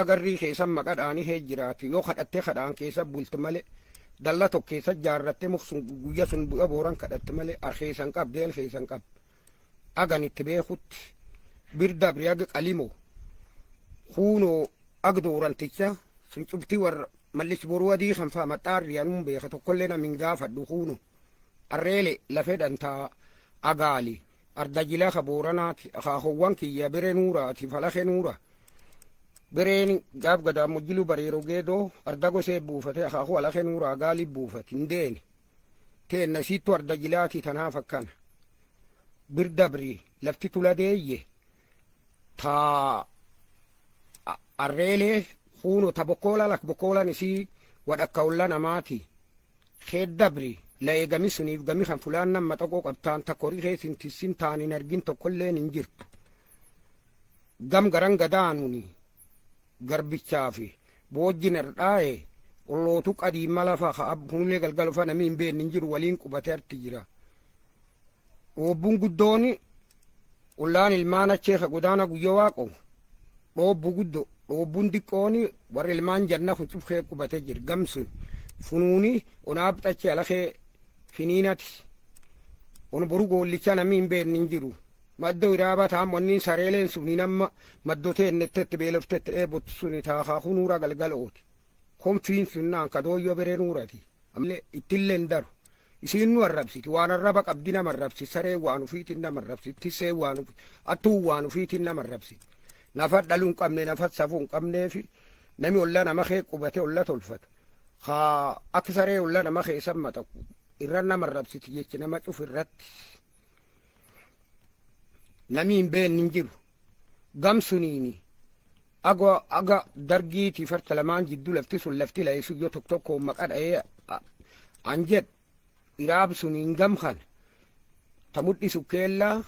Agarrii keessa maqa dhaanii hee jiraati. Yoo kadhattee kadhaan keessa bulti malee, dalla tokko keessa jaarrattee muksun guyya sun bu'a booran kadhatte malee, arkeessan qabdi, elkeessan qabdi. Agan itti beekutti bir dabri aga qalimo kuunoo ag dooranticha sun cufti warra Mallis Boruu Adii kan fa'a maxxaarri anuun beeka, tokkollee nam hin gaafadhu. Kuuno arreele lafedhan taa agaali ardajila ka Booranaati. Akaakowwan kiyya bere nuuraati, falake nuura bereen gaaf gadaamojjilu bareero geedoo arda gosee buufate. Akaakuu alake nuura agaali buufate hin deene teenna siittu ardajilaati. Tanaaf akkana bir dabri lafti tula deeyye taa arreelee kuuno ta bokkoola lak bokkoolan isii wadhakka olla namaati keeddabri la'ee gami suniif gami kan fulaan nama xaqoo qabtaan takka horii keessin tissin taan hin argin tokkolleen hin jirtu. Gam garan gadaanuni garbichaa fi boojjin erdhaa'e ollootu qadiimma lafa ka abbuunlee galgalufa namni hin beekne hin jiru, waliin qubatee arti jira. Dhoobbuun guddoon ollaan ilmaan achee ka godaana guyya waaqo dhoobbu guddo, dhoobbuun diqqoon warri ilmaan janna kun cufkee qubatee jira. Gamsun funuuni onaaf xachee alakee finiinati on boru goollicha namni hin beekne hin jiru. Maddoo iraaba taam wanni sareeleen suni nama maddotee nettetti beeloftetti dheebottu suni taakaa kunuura galgalooti. Konfiin sunnaan kadooyyoo beree nuurati. Ammallee ittillee hin daru. Isiin nu arrabsiti, waan arraba qabdi nama arrabsi, saree waan ufiitiin nama arrabsi, tissee waan ufi, attuu waan ufiitiin nama arrabsi. Nafa dhaluu hin qabne, nafa safuu hin qabneefi nami olla nama kee qubate olla tolfatu. Haa akka saree olla nama keessa maxaqu irra nama arrabsiti jechi nama cuf irratti. Nami hin beekne hin jiru. Gamsuniini aga aga dargiitii farta lamaan jidduu lafti sun lafti la'isu yoo tokko tokko maqa dha'ee an jedhu iraab suniin gam kana ta mudhisu keellaa,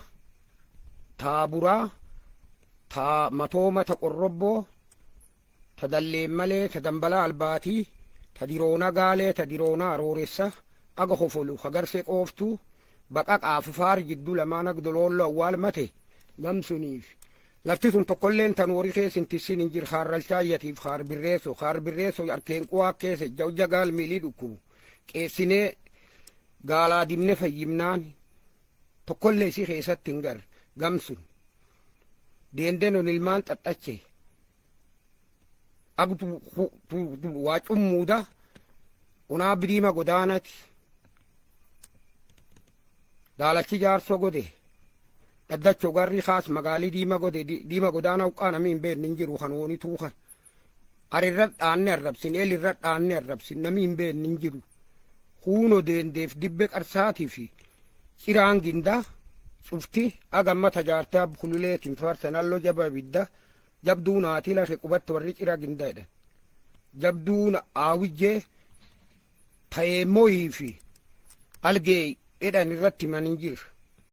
taa buraa, taa matooma, ta qorrobboo, ta dalleen malee, ta dambalaa albaatii, ta diroona gaalee, ta diroona arooressa aga hofolu hagarsee qooftuu baqa qaafufaar jidduu lamaan ag doloolloo awwaal mate gamsuniif lafti sun tokkolleen tan horii keessa hin tissin hin jiru. Haarralchaayyatiif haar birreesso, haar birreesso arkeen quwaa keessa jawja gaal miilii dhukkubu qeessinee gaalaa dibne fayyimnaan tokkollee isii keessatti hin gar. Gamsun deendenon ilmaan xaxxache agtu waa cummuuda onaa bidiima godaanati daalachi jaarsoo gode dhaddacho garri kaas magaalii diima gode diima godaana uqqaa namni hin beekne hin jiru. Kan wooni tuukan arirra dhaanne arrabsin, eelirra dhaanne arrabsin, namni hin beekne hin jiru. Huuno deendeef dibbe qarsaatii fi ciraan ginda cufti agamma tajaartee abkululeetiin farsan allo jaba ibidda jabduu naatii lafe qubatte warri cira ginda jedhan jabduu aawwijjee ta'ee moyii fi algee jedhan irratti himan hin jiru.